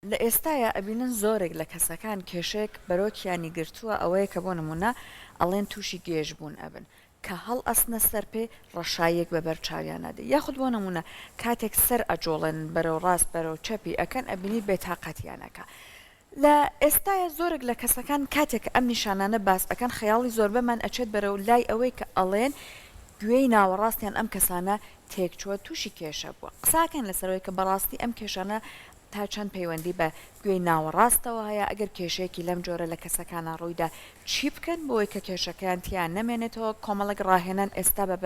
لە ئێستایا ئەبینن زۆرێک لە کەسەکان کێشەیەک بەرۆکیانی گرتووە ئەوەیە کە بۆ نموونە ئەڵێن تووشی گێژ بوون ئەبن کە هەڵئەسنە سەر پێ ڕەشاییەک بە بەر چاویانا دێ یاخود بۆ نموونە کاتێک سەر ئەجوڵێنن بەرەو ڕاست بەرەو چەپی ئەکەن ئەبینی بێتاقەتیان ئەکا لە ئێستایا زۆرێک لە کەسەکان کاتێک کە ئەم نیشانانە باس ئەکەن خەیاڵی زۆربەمان ئەچێت بەرەو لای ئەوەی کە ئەڵێن گوێی ناوەڕاستیان ئەم کەسانە تێکچووە تووشی کێشە بووە قساکەن لەسەر ئەوەی کە بەڕاستی ئەم کێشانە تا چەند پەیوەندی بە گوێی ناوەڕاستەوە هەیە ئەگەر کێشەیەکی لەم جۆرە لە کەسەکانا ڕوویدا چی بکەن بۆی کە کێشەکەیان تیا نەمێنێتەوە کۆمەڵێک ڕاهێنان ئێستا بە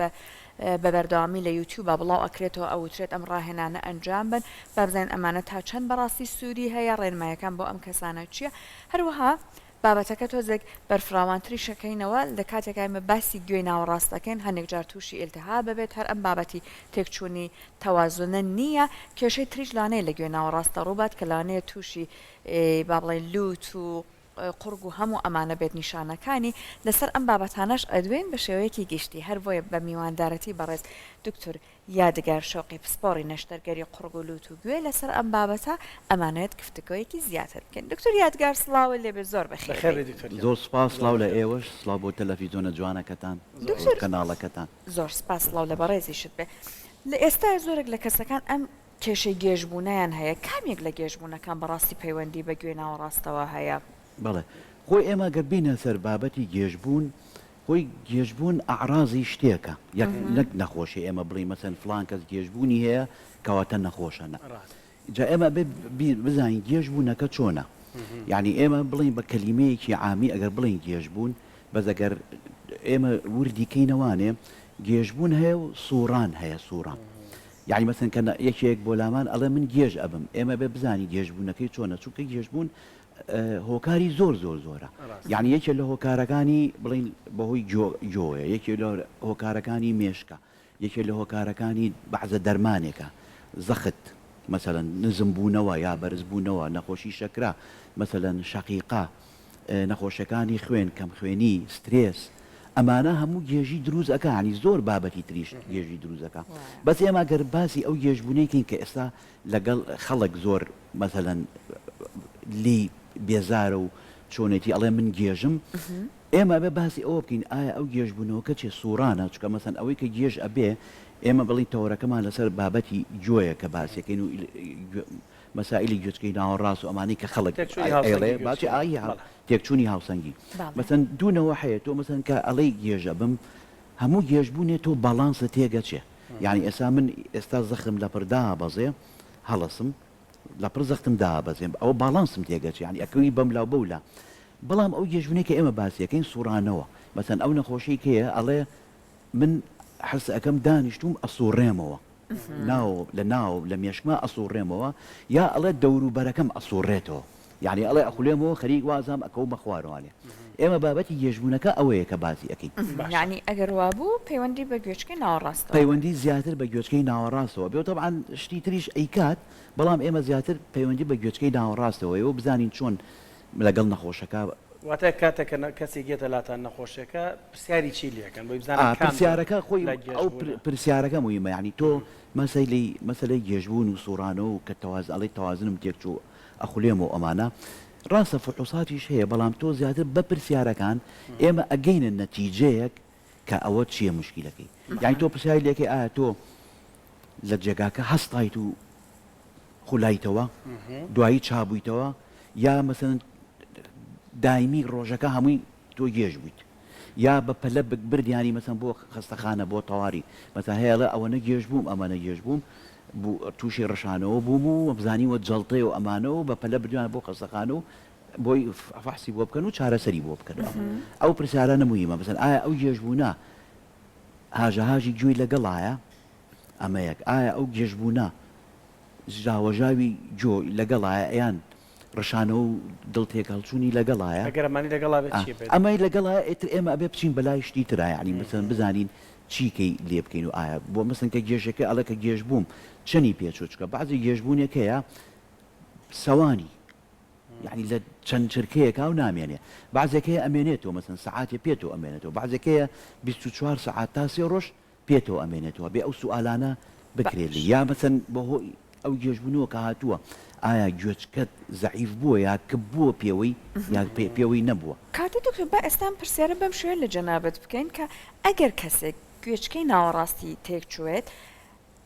بە بەردەوامی لە یوتیوبا بڵاو ئەکرێتەوە ئەوترێت ئەم ڕاهێنانە ئەنجام بەن با بزانین ئەمانە تا چەند بەڕاستی سوودی هەیە ڕێنمایەکان بۆ ئەم کەسانە چییە هەروەها بابەتەکە تۆزێک بەرفراوانتریش ئەکەینەوە لە کاتێکا ئێمە باسی گوێی ناوەڕاست ئەکەین هەنێک جار تووشی ئیلتهاب ئەبێت هەر ئەم بابەتی تێکچوونی تەوازنە نییە کێشەی تریش لەوانەیە لە گوێی ناوەڕاستە ڕووبات کە لەوانەیە تووشی با بڵێین لووت و قوڕگ و هەموو ئەمانە بێت نیشانەکانی لەسەر ئەم بابەتانەش ئەدوێین بە شێوەیەکی گشتی هەر بۆیە بە میواندارەتی بەڕێز دکتور یادگار شەوقی پسپۆڕی نەشتەرگەری قوڕگ و لوت و گوێ لەسەر ئەم بابەتە ئەمانەوێت گفتوگۆیەکی زیاتر بکەین. دکتۆر یادگار سڵاوت لێبێت زۆر بەخێر بەخێر بێی. بێی دکتۆر گیان. زۆر سوپاس زۆر سڵاو لە بەخێر بێی. ئێوەش سڵاو بۆ تەلەفیزۆنە جوانەکەتان زۆر بۆ دکتۆر سوپاس. کەناڵەکەتان. زۆر سپاس سڵاو لە بەڕێزیشت بێ. لە ئێستایا زۆرێک لە کەسەکان ئەم کێشەی گێژبوونەیان هەیە کام یەک لە گێژبوونەکان بەڕاستی پەیوەندی بە گوێی ناوەڕاستەوە هەیە؟ بەڵێ خۆی ئێمە گەر بینە سەر بابەتی گێژبوون خۆی گێژبوون ئەعڕازی شتێکە یەک نەک نەخۆشی ئێمە بڵێین مەسەلەن فڵان کەس گێژبوونی هەیە کەواتە نەخۆشە نا جا ئێمە ئەبێ بزانین گێژبوونەکە چۆنە یعنی ئێمە بڵێین بە کەلیمەیەکی عامی ئەگەر بڵێین گێژبوون بەس ئەگەر ئێمە وردی کەینەوانێ گێژبوون هەیە و سوڕان هەیە سوڕان یعنی مەسەن کە یەکێک بۆ لامان ئەڵێ من گێژ ئەبم ئێمە بێ بزانین گێژبوونەکەی چۆنە چونکە گێژبوون هۆکاری زۆر زۆر زۆرە یانی یەکێ لە هۆکارەکانی بڵین بەهۆی گۆیە یەکێ لە هۆکارەکانی مێشکە یەکێ لە هۆکارەکانی بەعزە دەرمانێکە زەخت مەسەلەن نزم بوونەوە یا بەرزبوونەوە نەخۆشی شەکرە مەسەلەن شەقیقە نەخۆشەکانی خوێن کەمخوێنی سترێس ئەمانە هەموو گێژی دروست ئەکا ینی زۆر بابەتی تریش گێژی دروست ئەکا بەس ئێمە گەر باسی ئەو گێژبوونەی کەین کە ئێستا لەگەڵ خەڵک زۆر مەسەلەن لێی بێزارە و چۆنێتی ئەڵێ من گێژم ئێمە ئەبێ باسی ئەوە بکەین ئایا ئەو گێژبوونەوەکە چێ سوڕانە چونکە مەسەن ئەوەی کە گێژ ئەبێ ئێمە بڵین تەوەرەکەمان لەسەر بابەتی گۆیە کە باسیەکەین و مەسائلی گوێچکەی ناوەڕاست و ئەمانەی کە خەڵک ئەیڵێ باسی ئای تێکچوونی هاوسەنگی مەسەن دوونەوە هەیە تۆ مەسەن کە ئەڵێی گێژە بم هەموو گێژبوونێ تۆ باڵانست تێگەچێ یانی ئێستا من ئێستا زەخم لەپڕ دابەزێ هەڵەسم لەپڕ زەختم دابەزێ ئەوە باڵانسم تێگەچێ یانی ئەکەوی بەم لاو بەو لا بەڵام ئەو گێژبوونەی کە ئێمە باسی ئەکەین سوڕانەوە مەسەن ئەو نەخۆشەی کەیە ئەڵێ من حەس ئەکەم دانیشتووم ئەسوڕێمەوە ناو لە ناو لە مێشکما ئەسوڕێمەوە یا ئەڵێ دەوروبەرەکەم ئەسوڕێتەوە یانی ئەڵێ ئەخولێمەوە خەریک وازام ئەکەومە خوارەوانێ ئێمە بابەتی گێژبوونەکە ئەوەیە کە باسی ئەکەین. باشە. یانی ئەگەر وابوو پەیوەندی بە گوێچکەی ناوەڕاستەوە هەیە. پەیوەندی زیاتر بە گوێچکەی ناوەڕاستەوە بێ و تەبعەن شتی تریش ئەیکات بەڵام ئێمە زیاتر پەیوەندی بە گوێچکەی ناوەڕاستەوەیە و بزانین چۆن لەگەڵ نەخۆشەکە. واتە کاتێک کە کەسێک یەتە لاتان نەخۆشێکە پرسیاری چی لێ ئەکەن بۆی بزانن ئا کام جۆر پرسیارەکە خۆی لە ئەو گێژبوونە. پرسیارەکە موهیمە یانی تۆ مەسەلەی مەسەلەی گێژبوون و سوڕانەوە و کە تەواز ئەڵێی تەوازنم تێکچوو ئەخولێم و ئەمانە ڕاستە فحوساتیش هەیە بەڵام تۆ زیاتر بە پرسیارەکان ئێمە ئەگەینە نەتیجەیەک کە ئەوە چیە موشکیلەکەی یانی تۆ پرسیاری لێکەی ئایا تۆ لە جێگاکە هەستایت و خولایتەوە دوایی چابوویتەوە یا مەسەلەن دایمی ڕۆژەکە هەمووی تۆ گێژ بوویت یا بە پەلە بردیانی مەسەن بۆ خەستەخانە بۆ تەواری مەسەن هەیە ئەڵێ ئەوەنە گێژ بووم ئەمەنە گێژ بووم تووشی ڕشانەوە بووم و وەبزانیوە جەڵتەیە و ئەمانە و بە پەلە بردویانە بۆ خەستەخانە و بۆی فەحسی بۆ بکەن و چارەسەری بۆ بکەن و ئەمە ئەو پرسیارانە موهیمە مەسەن ئایا ئەو گێژبوونە هاژەهاژی گوێی لەگەڵایە ئەمە یەک ئایا ئەو گێژبوونە ژاوەژاوی گوێ لەگەڵایە یان ڕشانەوە و دڵ تێکهەڵچوونی لەگەڵایە. ئەگەر ئەمانی لەگەڵا بێت چی ئەبێت؟ ئەمەی لەگەڵایە ئیتر ئێمە ئەبێ بچین بەلای شتی ترا یانی مەسەلەن بزانین چی کەی لێ بکەین و ئایا بۆ مەسەلەن کە گێژەکە ئەڵێ کە گێژ بووم چەنی پێ چوو چونکە بەعزی گێژبوونێک هەیە سەوانی یانی لە چەند چرکەیەکا و نامێنێ بەعزێک هەیە ئەمێنێتەوە مەسەلەن سەعاتێ پێتەوە ئەمێنێتەوە بەعزێک هەیە 24 سەعات تا سێ ڕۆژ پێتەوە ئەمێنێتەوە بێ ئەو سوئالانە بکرێ باش. لی یا مەسەن بەهۆی. ئەو گێژبوونەوە کە هاتووە ئایا گوێچکەت زەعیف بووە یا کپ بووە پێوەی یا پێوەی نەبووە. کاکە دکتۆر با ئێستا ئەم پرسیارە بەم شێوەیە لە جەنابت بکەین کە ئەگەر کەسێک گوێچکەی ناوەڕاستی تێکچووێت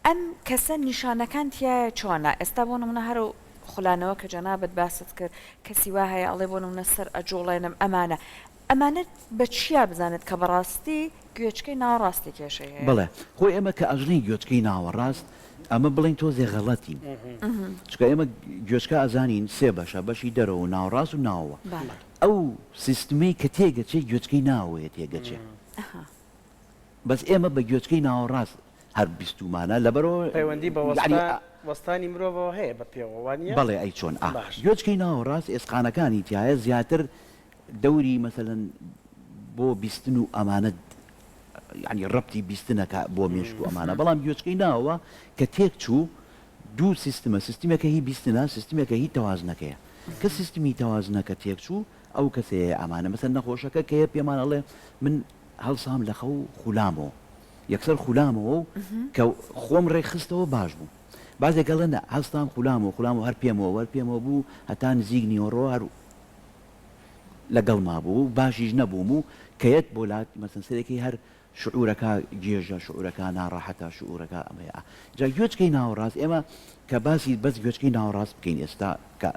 ئەم کەسە نیشانەکان تیایە چۆنە ئێستا بۆ نمونە هەر ئەو خولانەوە کە جەنابت باست کرد کەسی وا هەیە ئەڵێ بۆ نمونە سەر ئەجوڵێنم ئەمانە ئەمانە بە چیا بزانێت کە بەڕاستی گوێچکەی ناوەڕاستی کێشەی هەیە؟ بەڵێ خۆ ئێمە کە ئەژڵین گوێچکەی ناوەڕاست ئەمە بڵێین تۆزێ غەڵەتین چونکە ئێمە گوێچکە ئەزانین سێ بەشە بەشی دەرەوە و ناوەڕاست و ناوەوە ئەو سیستمەی کە تێگەچێ گوێچکەی ناوەوەیە تێگەچێ بەس ئێمە بە گوێچکەی ناوەڕاست هەر بیستوومانە لەبەرئەوە پەیوەندی بە یەعنی وەستا وەستانی مرۆڤەوە هەیە بە پێوە وانیە؟ بەڵێ ئەی چۆن ئا باش. گوێچکەی ناوەڕاست ئێسقانەکانی تیایە زیاتر دەوری مەسەلەن بۆ بیستن و ئەمانە یەعنی ڕەبتی بیستنەکە بۆ مێشک و ئەمانە بەڵام گوێچکەی ناوەوە کە تێک چوو دوو سیستمە سیستمێکە هی بیستنە سیستمێکە هی تەوازنەکەیە کە سیستمی تەوازنەکە تێک چوو ئەو کەسەیە ئەمانە مەسەلەن نەخۆشەکە کەیە پێمان ئەڵێ من هەڵسام لە خەو خولامەوە یەکسەر خولامەوە و کە خۆم ڕێکخستەوە باش بووم بازێک ئەڵێ نا هەستام خولامەوە خولامەوە هەر پێمەوە هەر پێمەوە بوو هەتا نزیک نیوەڕۆ هەر لەگەڵما بوو و باشیش نەبووم و کە یەت بۆ لات مەسەن سەرێکی هەر شعورەکە گێژە شعورەکە ناڕەحەتە شعورەکە ئەمەیە ئا جا گوێچکەی ناوەڕاست ئێمە کە باسی بەس گوێچکەی ناوەڕاست بکەین ئێستا کە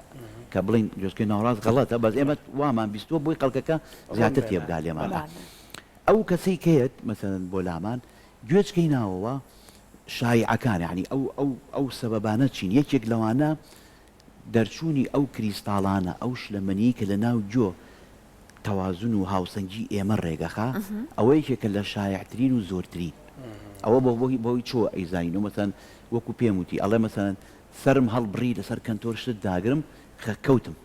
کە بڵین گوێچکەی ناوەڕاست غەڵەتە بەس ئێمە وامان بیستووە بۆی خەڵکەکە ڕوون زیاتر بێنە تێبگا لێمان بەڵێ ئا ئەو کەسەی کەیەت مەسەلەن بۆ لامان گوێچکەی ناوەوە شایعەکان یانی ئەو ئەو ئەو سەبەبانە چین یەکێک لەوانە دەرچوونی ئەو کریستاڵانە ئەو شلەمەنیەی کە لە ناو گۆ تەوازن و هاوسەنگی ئێمە ڕێگەخا ئەوە یەکێکە لە شایعترین و زۆرترین ئەوە بۆ بۆ بۆی چۆ ئەیزانین و مەسەلەن وەکو پێم وتی ئەڵێ مەسەلەن سەرم هەڵبڕی لەسەر کەنتۆر شت داگرم خە کەوتم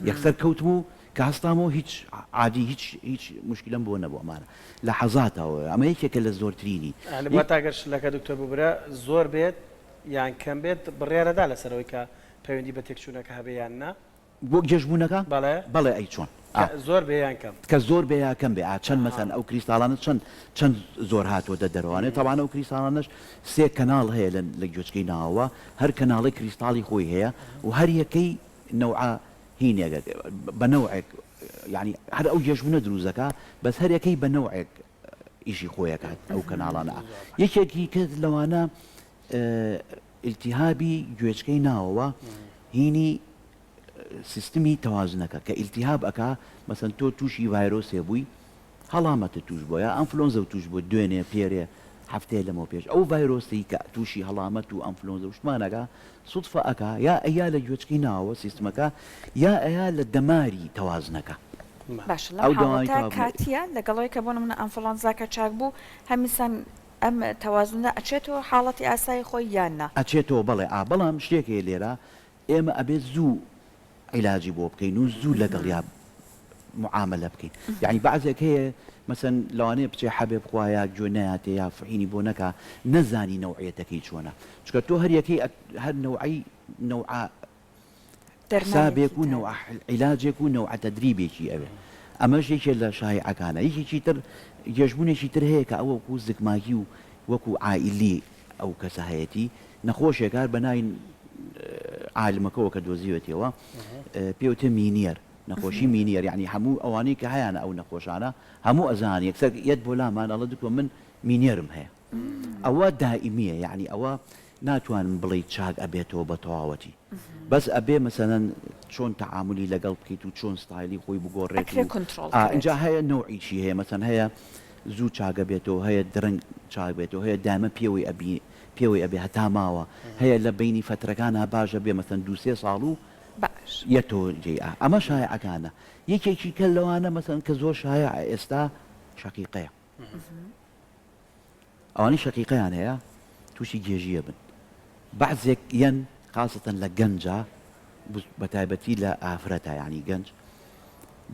یەکسەر کەوتم و کە هەستامەوە هیچ عادی هیچ هیچ موشکیلەم بۆ نەبوو ئەمانە لەحەزاتەوە ئەمە یەکێکە لە زۆرترینی یانی واتە گەر شلەکە دکتۆر ببورە زۆر بێت یان کەم بێت بڕیارەدا لەسەر ئەوەی کە پەیوەندی بە تێکچوونەکە هەبێ یان نا؟ بۆ گێژبوونەکە؟ بەڵێ. بەڵێ ئەی چۆن؟ کە زۆر بێ یان کەم؟ کە زۆر بێ یا کەم بێ ئا چەند مەسەن ئەو کریستاڵانە چەند چەند زۆر هاتووەتە دەرەوانێ تەبعەن ئەو کریستاڵانەش سێ کەناڵ هەیە لە لە گوێچکەی ناوەوە هەر کەناڵێک کریستاڵی خۆی هەیە و هەر یەکەی نەوعە هینێک بە نەوعێک یانی هەر ئەو گێژبوونە دروست دەکا بەس هەر یەکەی بە نەوعێک ئیشی خۆی ئەکات ئەو کەناڵانە یەکێکی کەس لەوانە ئیلتیهابی گوێچکەی ناوەوە هینی سیستمی تەوازنەکە کە ئیلتیهاب ئەکا مەسەن تۆ تووشی ڤایرۆسێ بووی هەڵامەتت تووش بووە یا ئەنفلۆنزەو تووش بووە دوێنێ پێرێ هەفتەیە لەمەو پێش ئەو ڤایرۆسەی کە تووشی هەڵامەت و ئەنفلۆنزە و شتمان ئەکا سودفە ئەکا یا ئەیا لە گوێچکەی ناوەوە سیستمەکە یا ئەیا لە دەماری تەوازنەکە باشە لەم ئەو دەماری حاڵەتە تەوازنە کاتیە لەگەڵ ئەوەی کە بۆ نمونە ئەنفلۆنزاکە چاک بوو هەمیسان ئەم تەوازنە ئەچێتەوە حاڵەتی ئاسایی خۆی یان نا؟ ئەچێتەوە بەڵێ ئا بەڵام شتێک هەیە لێرە ئێمە ئەبێت زوو عیلاجی بۆ بکەین و زوو لەگەڵیا معامەلە بکەین یانی بەعزێک هەیە مەسەن لەوانەیە بچێ حەبێ بخوا یا گوێ نەیاتێ یا فحینی بۆ نەکا نەزانی نەوعیەتەکەی چۆنە چونکە تۆ هەر یەکەی هەر نەوعەی نەوعە حسابێک دەرمانێکی و نەوعە تایبەت. عیلاجێک و نەوعە تەدریبێکی ئەوێ ئەمەش یەکێ لە شایعەکانە یەکێکی تر گێژبوونێکی تر هەیە کە ئەوە وەکوو زگماکی و وەکوو عائیلی ئەو کەسە هەیەتی نەخۆشێک هەر بە ناوی عالمەکەوە کە دۆزیوێتیەوە پێوتێ مینیەر نەخۆشی مینیەر یعنی هەموو ئەوانەی کە هەیانە ئەو نەخۆشانە هەموو ئەزان یەکسەر یەت بۆ لامان ئەڵێ دکتۆر من مینیەرم هەیە ئەوە دائیمیە یعنی ئەوە ناتوانم بڵێی چاک ئەبێتەوە بە تەواوەتی بەس ئەبێ مەسەلەن چۆن تەعامولی لەگەڵ بکەیت و چۆن ستایلی خۆی بگۆڕێت ئەکرێ و کونترۆڵ ئا کرێت. ئینجا هەیە نەوعیشی هەیە مەسەن هەیە زوو چاک ئەبێتەوە هەیە درەنگ چاک بێتەوە هەیە دایمە پێوەی ئەبی پێوەی ئەبێ هەتا ماوە هەیە لە بەینی فەترەکانا باش ئەبێ مەسەن دوو سێ ساڵ و باش. یەتەوە جێی ئا ئەمە شایعەکانە یەکێکی کە لەوانە مەسەن کە زۆر شایعە ئێستا شەقیقەیە. ئەوانەی شەقیقەیان هەیە تووشی گێژی ئەبن بەعزێک یەن خاسەتەن لە گەنجا بەتایبەتی لە ئافرەتا یانی گەنج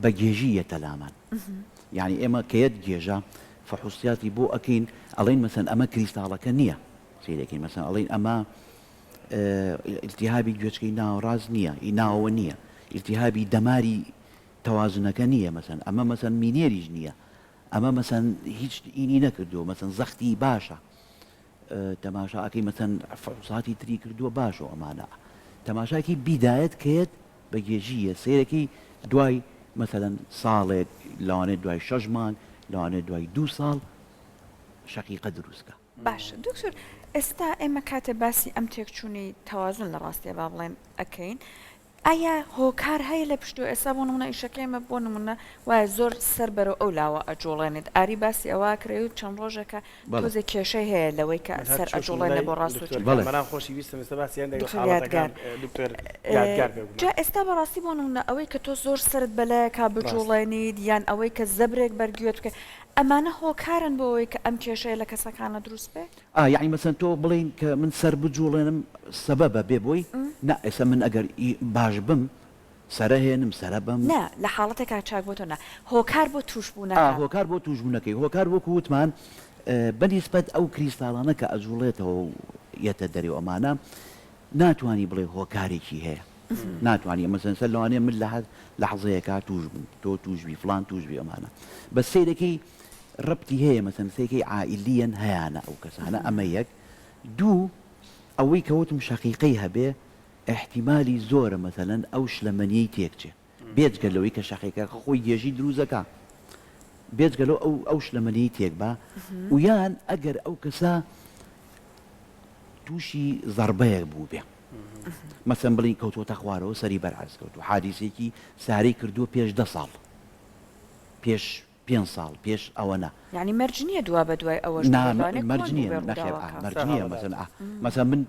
بە گێژی یەتە لامان یانی ئێمە کە یەت گێژە فحوسیاتی بۆ ئەکەین ئەڵێن مەسەن ئەمە کریستاڵەکە نییە سیرەکەین مەسەن ئەڵێن ئەمە التهابی گوێچکەی ناوەڕاست نییە ئی ناوەوە نییە التهابی دەماری تەوازنەکە نییە مەسەن ئەمە مەسەن مینێریش نییە ئەمە مەسەن هیچ ئینی نەکردووە مەسەن زەختی باشە. تەماشا ئەکەی مەسەن فحوساتی تری کردووە باشە ئەمانە تەماشاکی بیدایەت کەیەت بە گێژی یە سەیرەکەی دوای مەسەلەن ساڵێک لەوانەیە دوای شەش مانگ لەوانەیە دوای دوو ساڵ شەقیقە دروست کا. باشە دکتۆر ئێستا ئێمە کاتێ باسی ئەم تێکچوونەی تەوازن لە ڕاستیا با بڵێن ئەکەین ئایا هۆکار هەیە لە پشتەوە ئێستا بۆ نمونە ئیشەکەی ئێمە بۆ نمونە وایە زۆر سەر بەرەو ئەو لاوە ئەجوڵێنێت ئاری باسی ئەوە ئەکرێ و چەند ڕۆژێکە بەڵێ. تۆزێ کێشەی هەیە لەوەی کە من هەر سەر چۆشم ئەجوڵێنێ لای بۆ ڕاست و دکتۆر چەپ. بەڵێ. کامەران خۆشی ویستم ئێستا باسی هەندێک لە دکتۆر حاڵەتەکان یادگار دکتۆر یادگار بێگومان. جا ئێستا بەڕاستی بۆ نمونە ئەوەی کە تۆ زۆر سەرت بەلایەکا ڕاستە. بجوڵێنیت یان ئەوەی کە زەبرێک بەر گوێت بکەوێت ئەمانە هۆکارن بۆ ئەوەی کە ئەم کێشەیە لە کەسەکانا دروست بێ؟ ئا یەعنی مەسەن تۆ بڵێین کە من سەر بجوڵێنم سەبەبە بێ بۆی نا ئێستا من ئەگەر ئی باش بم سەرە هێنم سەرە بەم. نا لە حاڵەتێکا چاک بۆ تۆ نا هۆکار بۆ توش ئا بوونەکە. هۆکار بۆ توش بوونەکەی هۆکار وەکو وتمان بە نیسبەت ئەو کریستاڵانە کە ئەجوڵێتەوە و یەتە دەرێ و ئەمانە ناتوانی بڵێ هۆکارێکی هەیە ناتوانی مەسەن سەر لەوانەیە من لە هەر لەحزەیەکا توش بم تۆ توش بی فڵان توش بی ئەمانە بەس سەیرەکەی ڕەبتی هەیە مەسەن سەیرکەی عائیلیەن هەیانە ئەو کەسانە ئەمە یەک دوو ئەوەی کە وتم شەقیقەی هەبێ ئیحتیمالی زۆرە مەسەلەن ئەو شلەمەنیەی تێکچێ بێجگە لەوەی کە شەقیقەکە خۆی گێژی دروست دەکا بێجگە لەو ئەو ئەو شلەمەنیەی تێکبا و یان ئەگەر ئەو کەسە تووشی زەڕبەیەک بووبێ مەسەن بڵین کەوتووەتە خوارەوە سەری بەر عەرز کەوتووە حادیسێکی سارەی کردووە پێش دە ساڵ پێش پێنج ساڵ پێش ئەوە نا. یانی مەرج نییە دوا بە دوای ئەوەش نا ببێت لەوانەیە مەرج کۆن نییە بووبێ نەخێر ئا ڕووداوەکە. مەرج نییە مەسەن ئا مەسەن من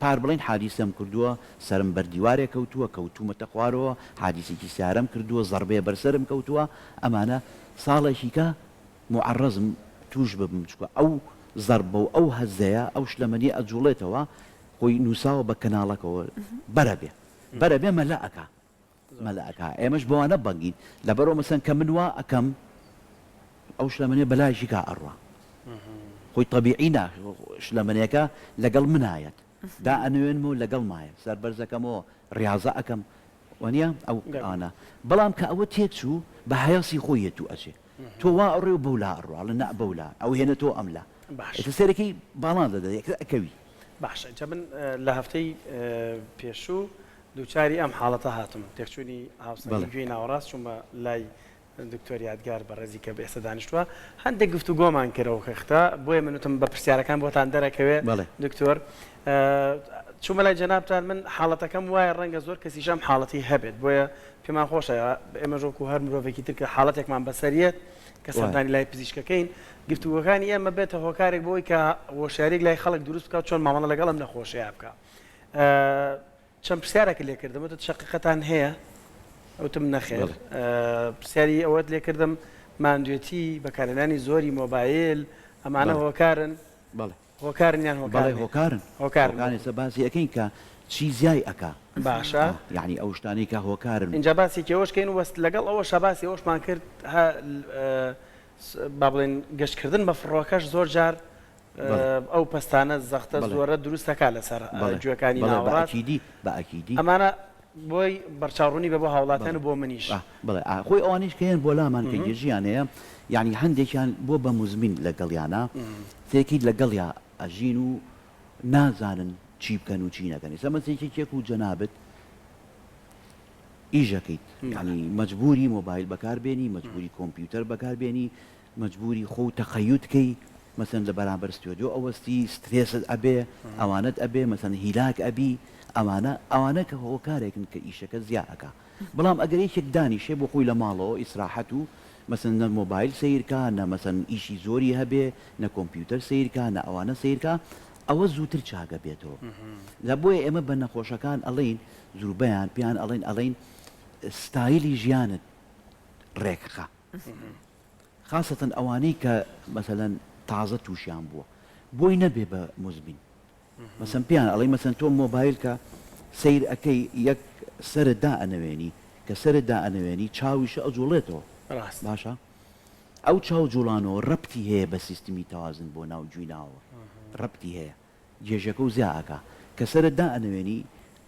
پار بڵێین حادیسەم کردووە سەرم بەر دیوارێ کەوتووە کەوتوومەتە خوارەوە حادیسێکی سیارەم کردووە زەڕبەیە بەر سەرم کەوتووە ئەمانە ساڵێکی کە موعەڕەزم تووش ببم چونکە ئەو زەڕبە و ئەو هەزەیە ئەو شلەمەنیە ئەجوڵێتەوە خۆی نووساوە بە کەناڵەکەوە بەرە بێ بەرە بێ مەلە ئەکا مەلا ئەکا ئێمەش بەوانە بەنگین لەبەرئەوە مەسەن کە من وا ئەکەم ئەو شلەمەنیە بەلایەکی کا ئەڕوا خۆی تەبیعی نا شلەمەنیەکە لەگەڵ منایەت دا ئەنوێنمەوە لەگەڵ مایە سەر بەرزەکەمەوە ڕیازە ئەکەم وانە ئەو ئانە بەڵام کە ئەوە تێک چوو بە هەیەسی خۆی یەت و ئەچێ تۆ وا ئەڕێ و بەولا ئەڕوا ئەڵێ نا بەولا ئەو هێنە تۆ ئەملا باش ئێتر سەیرەکەی باڵان دەدە یەکتر ئەکەوی. باشە جا من لە هەفتەی پێشوو دووچاری ئەم حاڵەتە هاتم، تێکچوونی هاوسەنگی گوێی ناوەڕاست، چوومە لای دکتۆر یادگار بەڕێزی کە ئێستا دانیشتووە، هەندێک گفتوگۆمان کرد ئەو خەختە، بۆیە من وتم بە پرسیارەکان بۆتان دەرەکەوێ دکتۆر. چوومە لای جەنابتان، من حاڵەتەکەم وایە ڕەنگە زۆر کەسیش ئەم حاڵەتی هەبێت، بۆیە پێمان خۆشە ئێمەش وەکو هەر مرۆڤێکی تر کە حاڵەتێکمان بەسەریەت کە سەردانی لای پزیشکەکەین، گفتوگۆکانی ئێمە بێتە هۆکارێک بۆی کە هۆشیاریەک لای خەڵک دروست بکات چۆن مامەڵە لەگەڵ ئەم نەخۆشیە بکا. چەند پرسیارێکت لێ کردم وتت شەقیقەتان هەیە؟ وتم نەخێر. پرسیاری ئەوەت لێ کردم ماندوێتی، بەکارهێنانی زۆری مۆبایل ئەمانە هۆکارن؟ بەڵێ. هۆکارن یان هۆکار بەڵێ هۆکارن. هۆکارن. هۆکارن ئێستا باسی ئەکەین کە چی زیای ئەکا. باشە. یانی ئەو شتانەی کە هۆکارن. ئینجا باسێکی ئەوەش کەین وەست لەگەڵ ئەوەشا باسی ئەوەشمان کرد با بڵێین گەشتکردن بە فڕۆکەش زۆر جار ئەو پەستانە زەختە زۆرە دروست دەکا لەسەر گوێکانی ناوەڕاست. ئەمانە بۆی بەرچاوڕوونی بێ بۆ هاوڵاتیان و بۆ منیش. بەڵێ خۆی ئەوانەیش کە یەن بۆ لامان کە گێژیان هەیە یانی هەندێکیان بۆ بە موزمین لەگەڵیانە تێکی لەگەڵیا ئەژین و نازانن چی بکەن و چی نەکەن ئێستا مەسەلەن یەکێک و جەنابت ئیش ئەکەیت یانی مەجبوری مۆبایل بەکار بێنی مەجبوری کۆمپیوتەر بەکار بێنی مەجبوری خۆو تەقەیود کەی مەسەلەن لە بەرامبەر ستۆدیۆ ئەوەستی سترێست ئەبێ ئەوانەت ئەبێ مەسەلەن هیلاک ئەبی ئەمانە ئەوانە کە هۆکارێکن کە ئیشەکە زیا ئەکا بەڵام ئەگەر یەکێک دانیشێ بۆ خۆی لە ماڵەوە ئیسراحەت و مەسەلەن نە مۆبایل سەیر کا نە مەسەلەن ئیشی زۆری هەبێ نە کۆمپیوتەر سەیر کا نە ئەوانە سەیر کا ئەوە زووتر چاک ئەبێتەوە جا بۆیە ئێمە بە نەخۆشەکان ئەڵێین زوربەیان پێیان ئەڵێین ئەڵێین ستایلی ژیانت ڕێکخە خاسەتەن ئەوانەی کە مەسەلەن تازە توشیان بووە بۆی نەبێ بە موزمین مەسەن پێیان ئەڵێی مەسەن تۆ مۆبایل کە سەیر ئەکەی یەک سەرت دا ئەنەوێنی کە سەرت دا ئەنەوێنی چاویشە ئەجوڵێتەوە ڕاست باشە ئەو چاو جوڵانەوە ڕەبتی هەیە بە سیستمی تەوازن بۆ ناو گوی ناوەوە ڕەبتی هەیە گێژەکە و زیا ئەکا کە سەرت دائەنەوێنی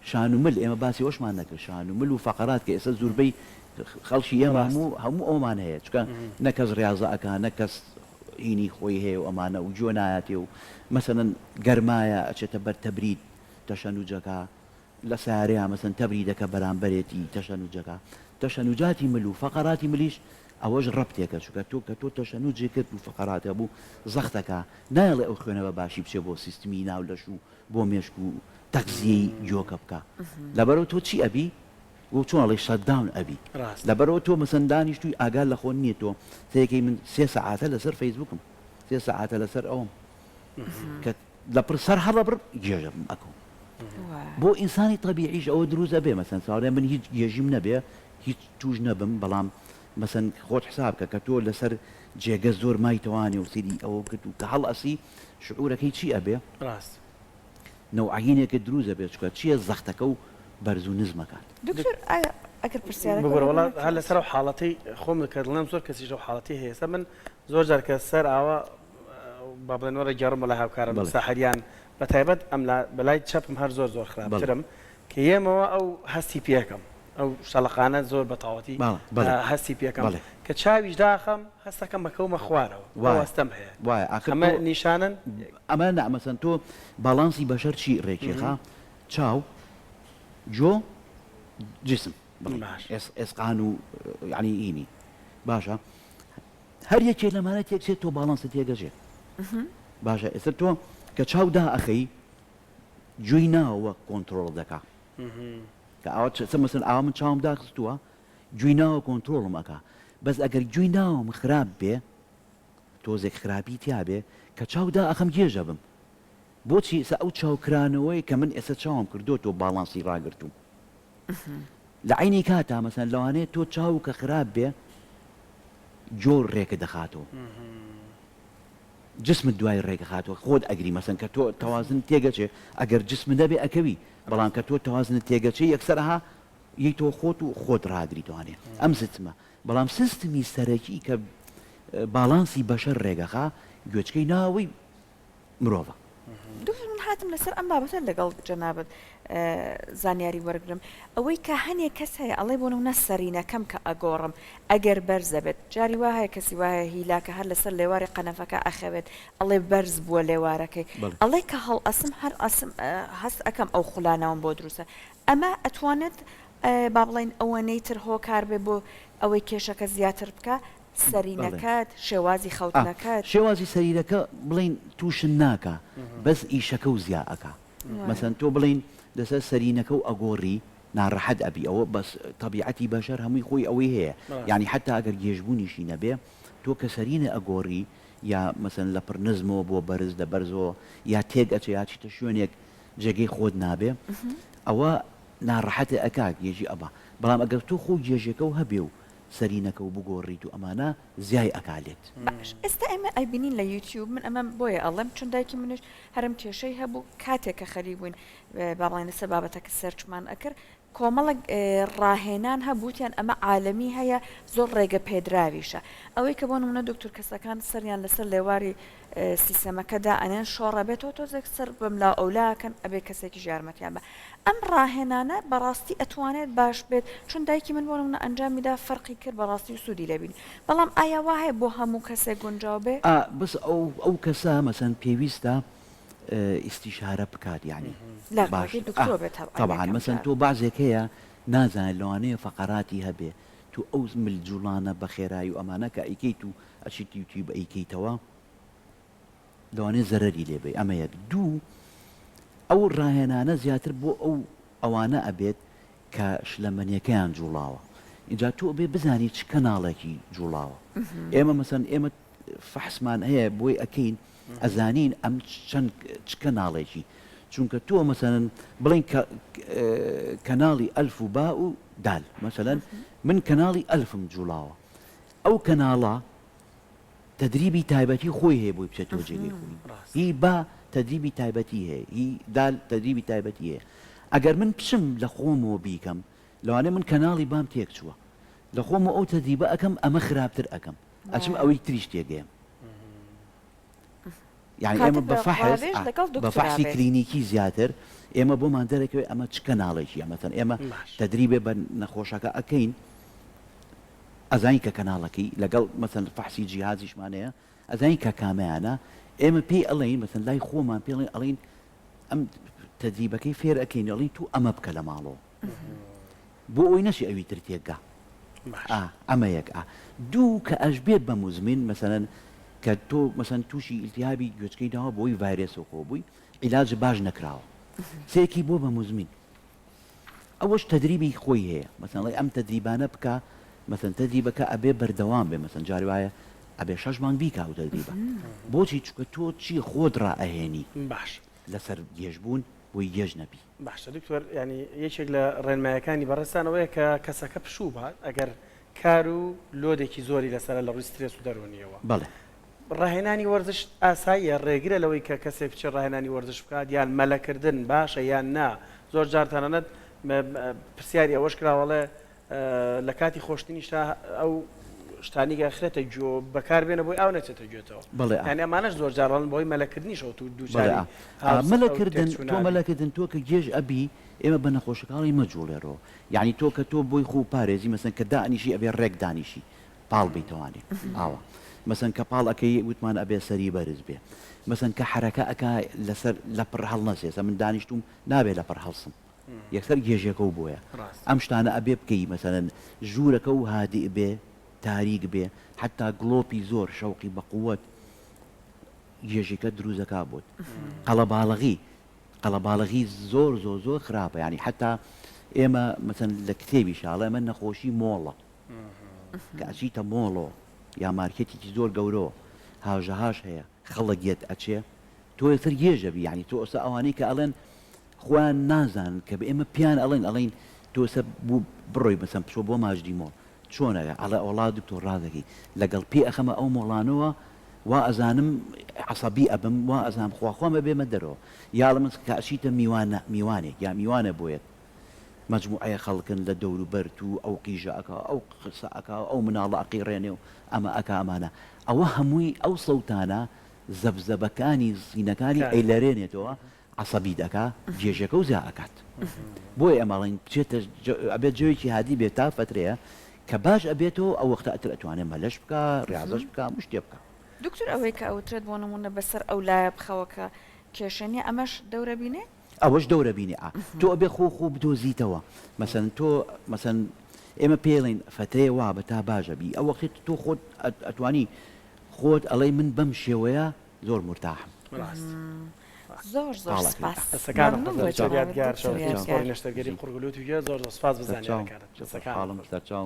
شان و مل ئێمە باسی ئەوەشمان نەکرد شان و مل و فەقەرات کە ئێستا زوربەی خەڵکی ئێمە ڕاست هەموو هەموو ئەومان هەیە چونکە نە کەس ڕیازە ئەکا نە کەس. هینی خۆی هەیە و ئەمانە و گوێ نایاتێ و مەسەلەن گەرمایە ئەچێتە بەر تەبرید تەشەنوجەکە لە سەیارەیا مەسەن تەبریدەکە بەرامبەرێتی تەشەنوجەکە تەشەنوجاتی مل و فەقەراتی ملیش ئەوەش ڕەبتێکە چونکە تۆ کە تۆ تەشەنوجێ کرد و فەقەرات هەبوو زەختەکە نایەڵێ ئەو خوێنە بە باشی بچێ بۆ سیستمی ناو لەش و بۆ مێشک و تەغزیەی گۆکە بکا لەبەرئەوە تۆ چی ئەبی وەک چۆن ئەڵێی shutdown ئەبی ڕاستە. لەبەرئەوە تۆ مەسەن دانیشتووی ئاگات لە خۆت نیە تۆ سەیرکەی من سێ سەعاتە لەسەر فەیسبوکم سێ سەعاتە لەسەر ئەوەم کە لەپڕ سەر هەڵەبڕ گێژەبم ئەکەوم بۆ ئینسانی تەبیعیش ئەوە دروست ئەبێ مەسەن چاوەڕێ من هیچ گێژیم نەبێ هیچ توش نەبم بەڵام مەسەن خۆت حساب کە کە تۆ لەسەر جێگە زۆر مایتەوانێ و سەیری ئەوە کرد و کە هەڵئەسی شعورەکەی چی ئەبێ؟ ڕاست. نەوعەینێکت دروست ئەبێ چونکە چیە زەختەکە و بەرز و نزم ئەکات. دکتۆر ئایا ئەگەر پرسیارەکە ببورە وەڵا وەرگرم هەر لەسەر ئەو حاڵەتەی خۆم کە دڵنیام زۆر کەسیش ئەو حاڵەتەی هەیە ئێستا من زۆر جار کە سەر ئاوا با بڵێن وەرەگێڕم وەلا هاوکارم بەڵێ. ساحریان بە تایبەت ئەم لا بەلای چەپم هەر زۆر زۆر بەڵێ. خراپترم کە یەمەوە ئەو هەستی پێکەم ئەو شەڵەقانە زۆر بە تەواوەتی بەڵێ بەڵێ هەستی پێکەم بەڵێ. کە چاویش داخەم هەستەکەم ئەکەومە خوارەوە ئەو وایە هەستەم هەیە وایە ئاخر ئەمە تۆ نیشانەن؟ ئەمە نا مەسەن تۆ باڵانسی بەشەر چی ڕێکیخا چاو گۆ جسم بڵێ باش. ئێس ئێسقان و یانی هینی باشە هەر یەکێ لەمانە تێکچێت تۆ باڵانست تێگەچێ باشە ئێستا تۆ کە چاو دائەخەی گوێی ناوە کۆنترۆڵ دەکا کە ئاوا چ مەسەن ئاوا من چاوم داخستووە گوێی ناوە کۆنترۆڵم ئەکا بەس ئەگەر گوێی ناوم خراپ بێ تۆزێک خراپی تیا بێ کە چاو دائەخەم گێژ ئەبم بۆچی ئێستا ئەو چاو کرانەوەی کە من ئێستا چاوم کردووە تۆ باڵانسی ڕاگرتووم لە عەینی کاتا مەسەن لەوانەیە تۆ چاوو کە خراپ بێ جۆر ڕێکت دەخاتەوە جسمت دوای ڕێکەخاتەوە خۆت ئەگری مەسەن کە تۆ تەوازن تێگەچێ ئەگەر جسمت نەبێ ئەکەوی بەڵام کە تۆ تەوازنت تێگەچێ یەکسەر ئەها یەی تۆ خۆت و خۆت ڕاگری تۆانێ ئەم سیستمە بەڵام سیستمی سەرەکی کە باڵانسی بەشەر ڕێگەخا گوێچکەی ناوەوەی مرۆڤە. دکتۆر من هاتم لەسەر ئەم بابەتە لەگەڵ جەنابت زانیاری وەرگرم ئەوەی کە هەنێ کەس هەیە ئەڵێ بۆ نمونە سەرینەکەم کە ئەگۆڕم ئەگەر بەرزە بێت جاری وا هەیە کەسی وا هەیە هیلاکە هەر لەسەر لێواری قەنەفەکە ئەخەوێت ئەڵێ بەرز بووە لێوارەکەی بەڵێ. ئەڵێ کە هەڵئەسم هەر ئەسم هەست ئەکەم ئەو خولانەوەم بۆ دروستە ئەمە ئەتوانێت با بڵێین ئەوەنەی تر هۆکار بێ بۆ ئەوەی کێشەکە زیاتر بکا بەڵێ. سەرینەکەت شێوازی ئا خەوتنەکەت. شێوازی سەریرەکە بڵێین تووشت ناکا بەس ئیشەکە و زیا ئەکا مەسەن تۆ بڵێین لەسەر سەرینەکە و ئەگۆڕی ناڕەحەت ئەبی ئەوە بەس تەبیعەتی بەشەر هەمووی خۆی ئەوەی هەیە یانی حەتا ئەگەر گێژبوونیشی نەبێ تۆ کە سەرینە ئەگۆڕی یا مەسەن لە پڕ نزمەوە بۆ بەرز لە بەرزەوە یا تێک ئەچێ یا چیتە شوێنێک جێگەی خۆت نابێ ئەوە ناڕەحەتت ئەکا گێژی ئەبا بەڵام ئەگەر تۆ خۆو گێژێکەو هەبێ و سەرینەکە و بگۆڕیت و ئەمانە زیای ئەکا لێت. باش ئێستا ئێمە ئەیبینین لە یوتیوب من ئەمە بۆیە ئەڵێم چون دایکی منیش هەرم کێشەی هەبوو کاتێک کە خەریک بووین با بڵێین لەسەر بابەتەکە search مان ئەکرد کۆمەڵێک ڕاهێنان هەبوو وتیان ئەمە عالەمی هەیە زۆر ڕێگە پێدراویشە ئەوەی کە بۆ نمونە دکتۆر کەسەکان سەریان لەسەر لێواری سیسەمەکە دائەنێن شۆڕەبێتەوە تۆزێک سەر بەملا ئەولا ئەکەن ئەبێ کەسێکیش یارمەتیان بە ئەم ڕاهێنانە بەڕاستی ئەتوانێت باش بێت چون دایکی من بۆ نمونە ئەنجامی دا فەرقی کرد بەڕاستی و سوودی لێ بینی بەڵام ئایا وا هەیە بۆ هەموو کەسێک گونجاو بێ؟ ئا بەس ئەو ئەو کەسە مەسەن پێویستە ئیستیشارە بکات یانی لە باش ڕێگەی ئا دکتۆر بێت تەبعەن تەبعەن یەکەم مەسەن جار. تۆ بەعزێک هەیە نازانێت لەوانەیە فەقەراتی هەبێ تۆ ئەو مل جوڵانە بە خێرایی و ئەمانە کە ئەیکەیت و ئەچیت یوتیوب ئەیکەیتەوە لەوانەیە زەرەری لێ بەی ئەمە یەک دوو ئەو ڕاهێنانە زیاتر بۆ ئەو ئەوانە ئەبێت کە شلەمەنیەکەیان جوڵاوە ئینجا تۆ ئەبێ بزانی چ کەناڵێکی جوڵاوە ئێمە مەسەن ئێمە فەحسمان هەیە بۆی ئەکەین ئەزانین ئەم چەند چ کەناڵێکی چونکە تۆ مەسەن بڵین کە کەناڵی ئەلف و با و دال مەسەلەن من کەناڵی ئەلفم جوڵاوە ئەو کەناڵە تەدریبی تایبەتی خۆی هەیە بۆی بچێتەوە جێگەی خۆی هی با تەدریبی تایبەتی هەیە هی دال تەدریبی تایبەتی هەیە ئەگەر من بچم لە خۆمەوە بیکەم لەوانەیە من کەناڵی بام تێک چووە لە خۆمەوە ئەو تەدریبە ئەکەم ئەمە خراپتر ئەکەم ئەچم ئەوەی تریش تێگەیەم یانی ئێمە بە فەحس بە فەحسی کلینیکی زیاتر ئێمە بۆمان دەرەکەوێت ئەمە چ کەناڵێکی ئەمەتەن ئێمە تەدریبێ بە نەخۆشەکە ئەکەین ئەزانین کە کەناڵەکەی لەگەڵ مەسەن فەحسی جیهازیشمان هەیە. ئەزانی کە کامەیانە ئێمە پێی ئەڵێین مەسەن لای خۆمان پێ ئەڵێین ئەڵێین ئەم تەدریبەکەی فێر ئەکەین ئەڵێین تۆ ئەمە بکە لە ماڵەوە بۆ ئەوی نەچی ئەوی تر تێکگا ئا ئەمە یەک ئا دوو کە ئەشبێت بە موزمین مەسەلەن کە تۆ مەسەن تووشی ئیلتیهابی گوێچکەی ناوە بۆی ڤایرێسەوە خۆ بووی عیلاج باش نەکراوە سێکی بۆ بە موزمین ئەوەش تەدریبی خۆی هەیە مەسەن ئەڵێ ئەم تەدریبانە بکە مەسەن تەدریبەکە ئەبێ بەردەوام بێ مەسەن جاری وایە ئەبێ شەش مانگ بیکا ئەو تەدریبە بۆچی چونکە تۆ چی خۆت ڕائەهێنی باش لەسەر گێژ بوون بۆی گێژ نەبی. باشە دکتۆر یانی یەکێک لە ڕێنمایەکانی بەڕێزتان ئەوەیە کە کەسەکە پشوو بات ئەگەر کار و لۆدێکی زۆری لەسەرە لە ڕووی سترێس و دەروونیەوە. بەڵێ. ڕاهێنانی وەرزش ئاساییە ڕێگرە لەوەی کە کەسێک بچێت ڕاهێنانی وەرزش بکات یان مەلەکردن باشە یان نا زۆر جار تەنانەت پرسیاری ئەوەش کراوە ئەڵێ لە کاتی خۆشتنیشتا ئەو شتانی کە ئەخرێتە گوێ بەکار بێنە بۆی ئاو نەچێتە گوێتەوە بەڵێ یانی ئەمانەش زۆر جار ئەڵێن بەهۆی مەلەکردنیشەوە تو بەڵێ دووچاری ئا هاوس ئەو مەلەکردن تۆ تێکچوونە ئەبی. مەلەکردن تۆ کە گێژ ئەبی ئێمە بە نەخۆشەکە ئەڵێین مەجوڵێرەوە یانی تۆ کە تۆ بۆی خۆو پارێزی مەسەن کە دائەنیشی ئەبێ ڕێک دانیشی پاڵ بیتوانێ ئاوا مەسەن کە پاڵ ئەکەی وتمان ئەبێ سەری بەرز بێ مەسەن کە حەرەکە ئەکا لەسەر لەپڕ هەڵنەسێ سە من دانیشتوم نابێ لەپڕ هەڵسم یەکسەر گێژێکەو بۆیە ئەم شتانە ئەبێ بکەی مەسەلەن ژوورەکەو هادئ بێ تاریک بێ حەتا گڵۆپی زۆر شەوقی بەقوەت گێژیکە دروست ئەکا بۆت قەڵەباڵغی قەڵەباڵغی زۆر زۆر زۆر خراپە یانی حەتا ئێمە مەسەن لە کتێبیشا ئەڵێ ئەمە نەخۆشی مۆڵە کە ئەچیتە مۆڵۆ یا مارکێتێکی زۆر گەورۆ هاژەهاژ هەیە خەڵک یەت ئەچێ تۆ یەکسەر گێژ ئەبی یانی تۆ ئێستا ئەوانەی کە ئەڵێن خۆیان نازانن کە بە ئێمە پێیان ئەڵێن ئەڵێن تۆ ئێستا بوو بڕۆی مەسەن بچۆ بۆ ماجدی مۆڵ چۆنە ئەڵێ وەڵا دکتۆر ڕاست دەکەی لەگەڵ پێ ئەخەمە ئەو مۆڵانەوە وا ئەزانم عەسەبی ئەبم وا ئەزانم خوا خوا مەبێمە دەرەوە یا ئەڵێ مەسەن کە ئەچیتە میوانە میوانێک یا میوانە بۆیەت مەجموعەیە خەڵکن لە دەورو بەرت و ئەو قیژە ئەکا و ئەو قسە ئەکا و ئەو مناڵە ئەقیڕێنێ و ئەمە ئەکا ئەمانە ئەوە هەمووی ئەو سەوتانە زەبزەبەکانی سینەکانی ئەیلەرێنێتەوە عەسەبیت ئەکا گێژەکە و زیا ئەکات بۆیە ئێمە ئەڵێین بچێتە ئەبێت جەوێکی هادی بێت تا فەترەیە کە باش ئەبێتەوە ئەو وەختە ئەتر ئەتوانێ مەلەش بکا ڕیازەش بکا هەموو شتێ بکا. دکتۆر ئەوەی کە ئەوترێت بۆ نموونە بەسەر ئەو لایە بخەوە کە کێشە نیە ئەمەش دەورە بینێ؟ ئەوەش دەورە بینێ ئا تۆ ئەبێ خۆ خۆ بدۆزیتەوە مەسەلەن تۆ مەسەلەن ئێمە پێی ئەڵێین فەترەیە وابە تا باش ئەبی ئەو وەختەی تۆ خۆت ئەتوانی خۆت ئەڵێی من بەم شێوەیە زۆر مورتاحم. ڕاست. زۆر زۆر پاڵ ئەکەی. سپاس. دەستەکانت مەمنون خۆش بۆ دکتۆر جەنابت یادگار دکتۆر شەوەکی یادگار. پسپۆڕی نەشتەرگەری قوڕگ و لوت و گوێ زۆر زۆر سپاس بۆ سەرچاو. زانیارەکانت. دەستەکانت خۆشحاڵم خۆش. سەرچاو.